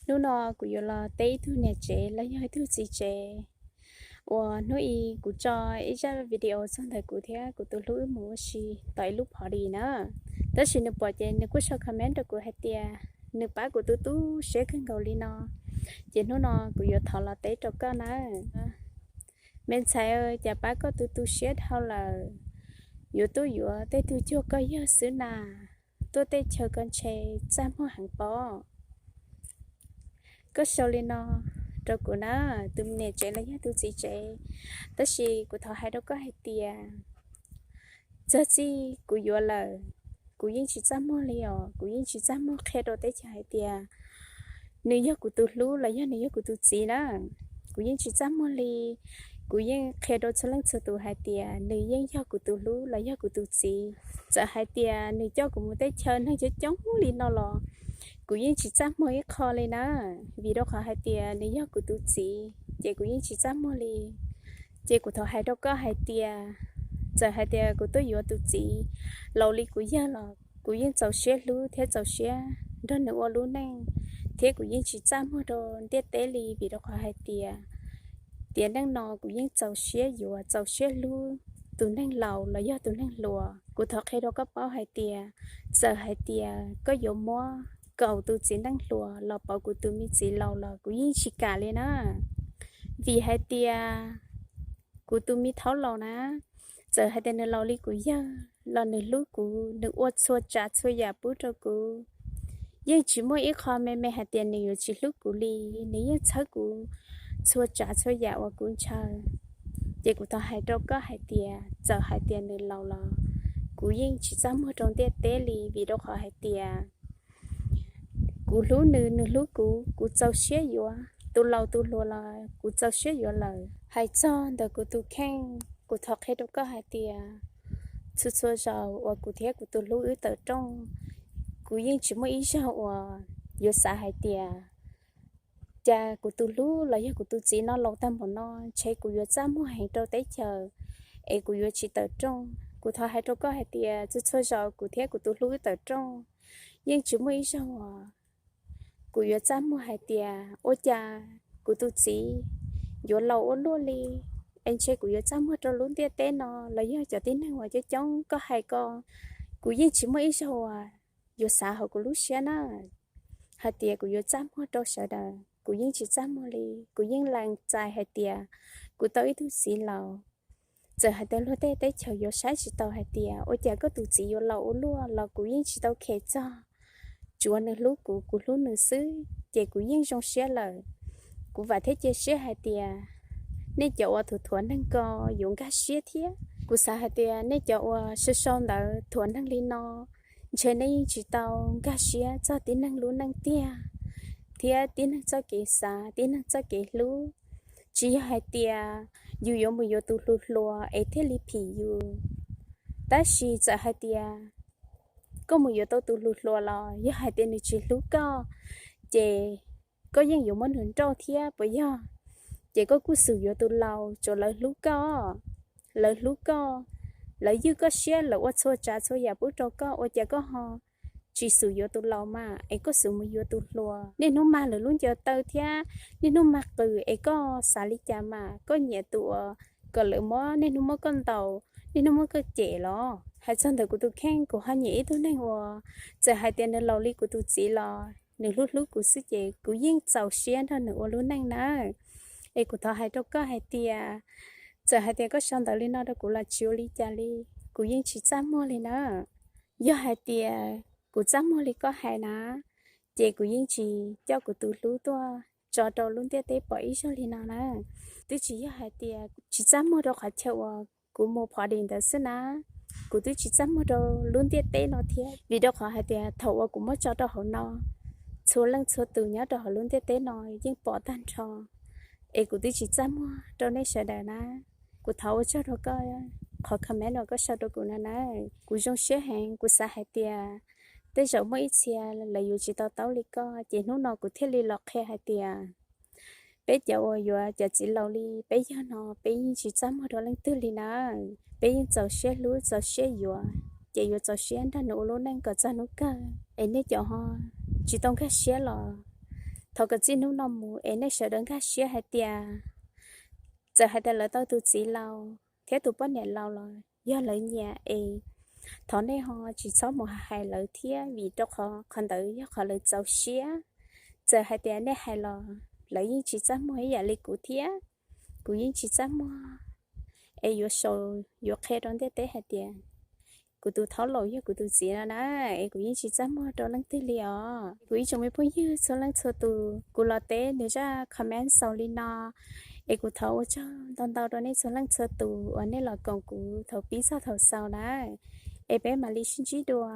Hnub no kuv yuav los teb ib tug niam tsev los yog ib tug txiv tsev uas hnub i kuv tso ib zaj video txog ntawm kuv thiab kuv tus hlub wb mus ua si tom ib lub party na. Tab sis nws pom ces nws kuj sau comment rau kuv hais tias nws pab kuv tu tu siab kawg nkaus li no, ces hnub no kuv yuav thov los teb rau koj nawb. Me ntxhais, cas pab koj tu tu siab dhau lawm, yuav tuaj yuav tej tug cuag koj yawg xwb na, tuaj tej chaw koj ntshe txaj muag heev pob. Koj sau li no rau kuv na, tus niam tsev los yog tus txiv tsev, tab sis kuv thov hais rau koj hais tias txog txij kuv yuav lawm, kuv yeej tsis txaj muag li os, kuv yeej tsis txaj muag qhia rau teb chaws hais tias nws yog kuv tus hlub los yog nws yog kuv tus txiv na. Kuv yeej tsis txaj muag li, kuv yeej qhia rau txhua leej txhua tus hais tias nws yeej yog kuv tus hlub los yog kuv tus txiv. Txawm hais tias nws coj kuv mus tej chaw neeg coob coob li no los kuv yeej tsis txaj muag ib qho li na, vim rau qhov hais tias nws yog kuv tus txiv ces kuv yeej tsis txaj muag li. Ces kuv thov hais rau koj hais tias txawm hais tias kuv tuaj yuav tus txiv laus li kuv yawg los kuv yeej txaus siab hlub thiab txaus siab nrog nws ua lub neej, thiab kuv yeej tsis txaj muag rau ntiaj teb li, vim rau qhov hais tias tiam neej no kuv yeej txaus siab yuav txaus siab hlub tus neeg laus los yog tus neeg hluas. Kuv thov qhia rau koj paub hais tias txawm hais tias koj yuav muab kaum tus txiv neej hluas los pauv kuv tus me txiv laus los kuv yeej tsis kam li na. Vim hais tias kuv tus me thaub laus na, txawm hais tias nws laus li kuv yawg los nws hlub kuv, nws ua txhua tsav txhua yam pub rau kuv. Yeej tsis muaj ib qho me me hais tias nws yuav tsis hlub kuv li, nws yeej txhawb kuv txhua tsav txhua yam uas kuv ntshaw. Ces kuv thov hais rau koj hais tias txawm hais tias nws laus los kuv yeej tsis txaj muag rau ntiaj teb li, vim rau qhov hais tias kuv hlub nws, nws hlub kuv, kuv txaus siab yuav. Tus laus tus hluas los kuv txaus siab yuav lawm. Hais txog ntawm kuv tus kheej, kuv thov qhia rau koj hais tias txhua txhua zaus uas kuv thiab kuv tus hlub wb tawm rooj, kuv yeej tsis muaj ib zaug uas yuav xav hais tias cas kuv tus hlub los yog kuv tus txiv no laus tag npaum no, ntshe kuv yuav txaj muag heev rau teb chaws es kuv yuav tsis tawm rooj. Kuv thov hais rau koj hais tias txhua txhua zaus kuv thiab kuv tus hlub wb tawm rooj, yeej tsis muaj ib zaug uas kuv yuav txaj muag hais tias ua cas kuv tus txiv yuav laus ua luaj li, es ntshe kuv yuav txaj muag rau lub ntiaj teb no los yog cov tib neeg uas coob coob koj hais ko. Kuv yeej tsis muaj ib zaug uas yuav xav hauv kuv lub siab na hais tias kuv yuav txaj muag rau sawv daws, kuv yeej tsis txaj muag li. Kuv yeej lees txais hais tias kuv tau ib tug txiv laus. Txawm hais tias luag tej teb chaws yuav saib tsis taus hais tias ua cas koj tus txiv yuav laus ua luaj los kuv yeej tsis tau khes txog. Tsuav nws hlub kuv, kuv hlub nws xwb, ces kuv yeej zoo siab lawm. Kuv vam thiab cia siab hais tias nej cov uas thuam thuam neeg ko yuav nkag siab thiab. Kuv xav hais tias nej cov uas sau sau ntawv thuam neeg li no, ntshe nej yeej tsis tau nkag siab txog tib neeg lub neej tiag, thiab tib neeg txoj kev xav, tib neeg txoj kev hlub. Tsis yog hais tias yus yuav mus yuav tus hluas hluas es thiaj li phim yus. Tab sis txawm hais tias koj mus yuav tau tus hluas hluas los yog hais tias nws tsis hlub koj, ces koj yeej yuav muab nws nrauj thiab puas yog? Ces koj kuj xum yuav tus laus, tsuav lawv hlub koj, lawv hlub koj, lawv ywj koj siab, lawv ua txhua tsav txhua yam pub rau koj, ua cas koj ho tsis xum yuav tus laus mas es koj xum mus yuav tus hluas? Niaj hnub mag lwm lub ncov taw thiab niaj hnub mag qws es koj xav li cas mas? Koj nyiam tus uas kom lawv muab niaj hnub muab koj ntaus, niaj hnub muab koj cem los? Hais txog ntawm kuv tus kheej, kuv ho nyiam ib tug neeg uas txawm hais tias nws laus li kuv tus txiv los nws hlub hlub kuv xwb ces kuv yeej txaus siab nrog nws ua lub neej nawb. Es kuv thov hais rau koj hais tias txawm hais tias koj sau ntawv li no rau kuv los tsis ua li cas li, kuv yeej tsis txaj muag li nawb. Yog hais tias kuv txaj muag li koj hais na, ces kuv yeej tsis coj kuv tus hlub tuaj tso rau lub ntiaj teb pom ib zaug li no na. Twb tsis yog hais tias tsis txaj muag rau qhov chaw uas kuv mus party ntawd xwb na, kuv twb tsis txaj muag rau lub ntiaj teb no thiab, vim rau qhov hais tias thaum uas kuv muab tso rau hauv no, txhua leej txhua tus nyob rau hauv lub ntiaj teb no yeej pom tag nrho, es kuv twb tsis txaj muag rau nej sawv daws na. Kuv thov ua tsaug rau koj qhov comment uas koj sau rau kuv no na. Kuv zoo siab heev, kuv xav hais tias tej zaum muaj ib txhia lawv yuav tsis to taub li koj, ces hnub no kuv thiaj li los qhia hais tias peb cov uas yuav cov txiv laus li peb yawg no, peb yeej tsis txaj muag rau leej twg li na. Peb yeej txaus siab hlub txaus siab yuav, ces yuav txaus siab nrog nws ua lub neej kom txog hnub kawg. Es nej cov ho tsis tau nkag siab los Thov kom txij hnub no mus es nej sawv daws nkag siab hais tias txawm hais tias lawv tau tus txiv laus thiab tus poj niam laus los yog lawv nyiam es thov nej ho tsis txhob mus hais lawv thiab, vim rau qhov qhov ntawd yog qhov lawv txaus siab. Txawm hais tias nej hais los lawv yeej tsis txaj muag ib yam li kuv thiab. Kuv yeej tsis txaj muag es yuav sau, yuav qhia rau ntiaj teb hais tias kuv tus thaub laus yog kuv tus txiv no na, es kuv yeej tsis txaj muag rau leej twg li os. Kuv ib tsoom me phooj ywg txhua leej txhua tus, kuv los teb nws zaj comment xaus li no, es kuv thov ua tsaug ntau ntau rau nej txhua leej txhua tus uas nej los koom kuv thaum pib txog thaum xaus na, es peb mam li sib ntsib dua.